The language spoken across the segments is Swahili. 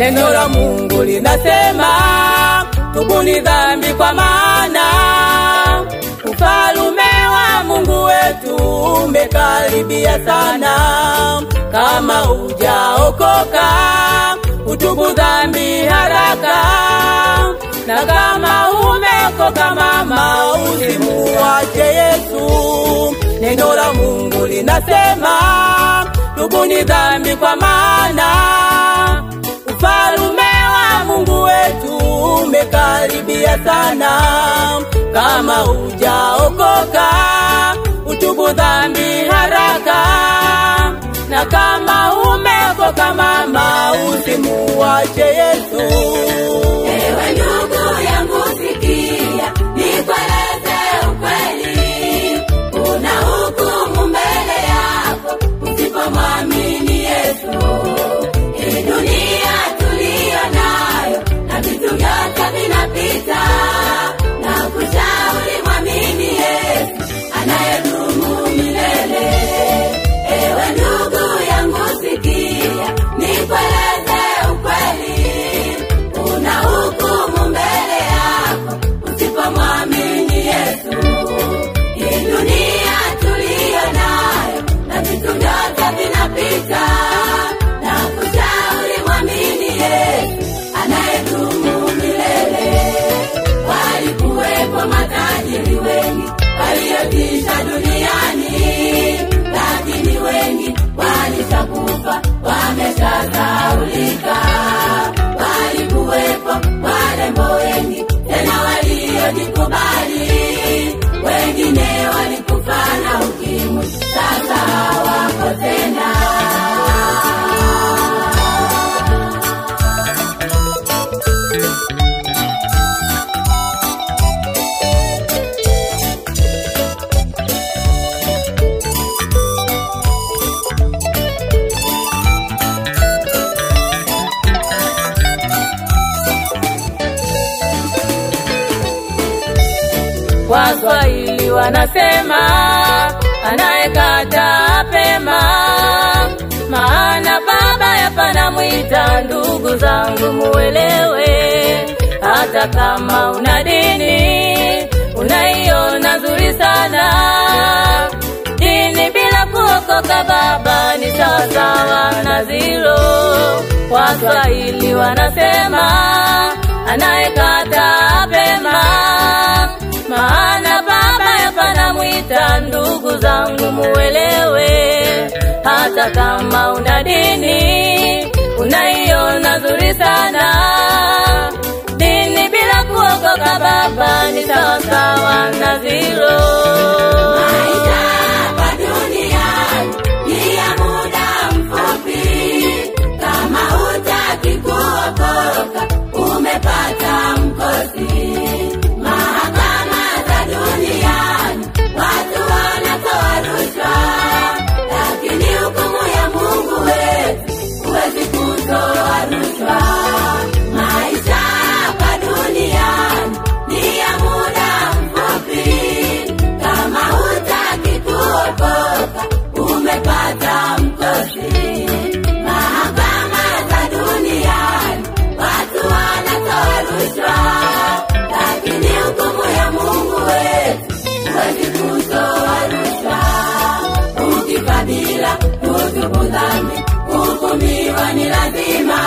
Neno la Mungu linasema tubuni dhambi, kwa maana ufalume wa Mungu wetu umekaribia sana. Kama hujaokoka utubu dhambi haraka, na kama umeokoka mama usimuache Yesu. Neno la Mungu linasema tubuni dhambi, kwa maana ufalume wa Mungu wetu umekaribia sana. Kama hujaokoka utubu dhambi haraka, na kama umeokoka mama usimuache Yesu. Ewe ndugu yangu sikia, nikueleze ukweli, kuna hukumu mbele yako usipomwamini Yesu. Hii dunia tuliyo nayo na vitu vyote vinapita, na kushauri mwamini Yesu anayedumu milele. Ewe ndugu yangu sikia, nikueleze ukweli, kuna hukumu mbele yako usipomwamini Yesu. Hii dunia tuliyo nayo na vitu vyote vinapita, na kushauri mwamini Yesu anayedumu milele. Walikuwepo matajiri wengi waliotisha duniani, lakini wengi walishakufa wameshasahaulika. Walikuwepo warembo wengi tena waliojikubali, wengine walikufa na ukimwi, sasa hawapo tena. Waswahili wanasema anayekata pema, maana baba yapana mwita. Ndugu zangu muelewe, hata kama una dini unaiona nzuri sana, dini bila kuokoka baba ni sawasawa na zilo. Waswahili wanasema anayekata pema, maana baba yapana mwita. Ndugu zangu muelewe, hata kama una dini unaiona nzuri sana, dini bila kuokoka baba ni sawasawa na zilo. Maisha hapa duniani ni ya muda mfupi, kama hutaki kuokoka umepata mkosi. Mahakama za duniani watu wanatoa rushwa, lakini hukumu ya Mungu wetu huwezi kutoa rushwa. Maisha hapa duniani ni ya muda mfupi, kama hutaki kuokoka umepata mkosi. Mahakama za duniani watu wanatoa rushwa, lakini hukumu ya Mungu wetu huwezi kutoa rushwa. Ukifa bila kutubu dhambi, hukumiwa ni lazima.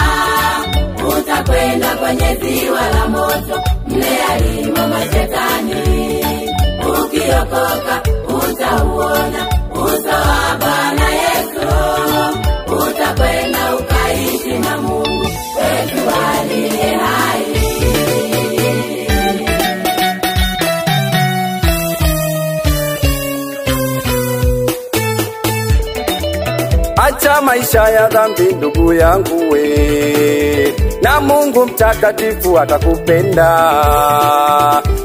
Utakwenda kwenye ziwa la moto, mle alimo mashetani. Ukiokoka utauona uso wa Bwana Yesu, utakwenda ukaishi na Mungu wetu aliye hai. Acha maisha ya dhambi ndugu yangu we, na Mungu mtakatifu atakupenda.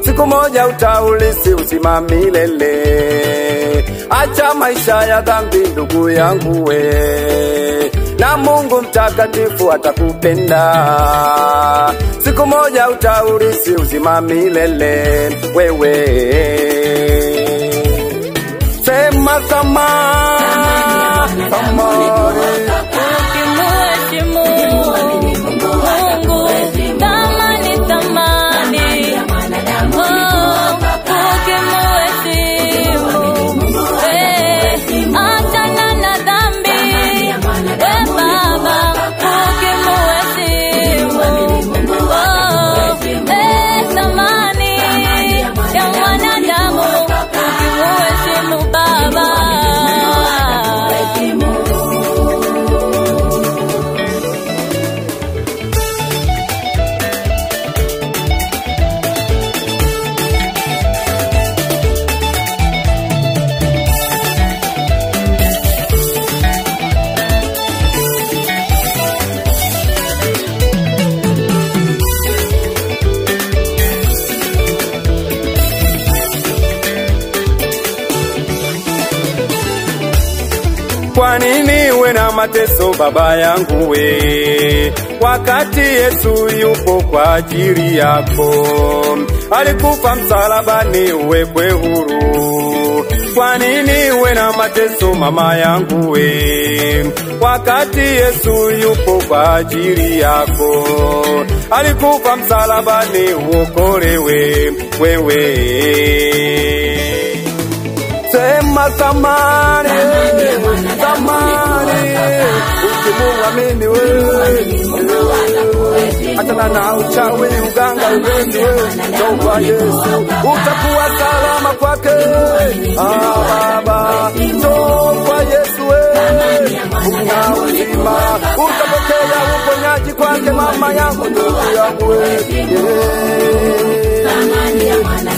Siku moja utaulisi uzima milele. Acha maisha ya dhambi ndugu yangu we, na Mungu mtakatifu atakupenda. Siku moja utaulisi uzima milele wewe. Sema samani, samani. Ukimuheshimu Kwa nini uwe na mateso baba yangu we, wakati Yesu yupo kwa ajili yako? Alikufa msalabani uwekwe huru. Kwa nini uwe na mateso mama yangu we, wakati Yesu yupo kwa ajili yako? Alikufa msalabani uokolewe wewe. Sema thamani, thamani, ukimuamini wewe, achana na uchawi, uganga, ulevi, wewe njoo kwa Yesu, utakuwa salama kwake. Ah, Baba, njoo kwa Yesu wewe, una uzima, utapokea uponyaji kwake, mama yangu, ndugu yangu wewe.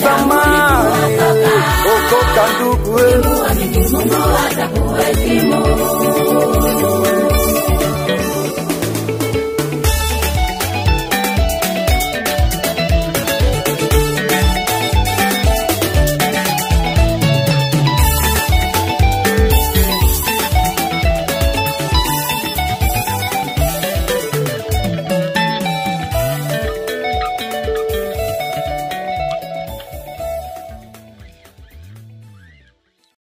Thamani, okoka ndugu wewe. Mungu atakuheshimu.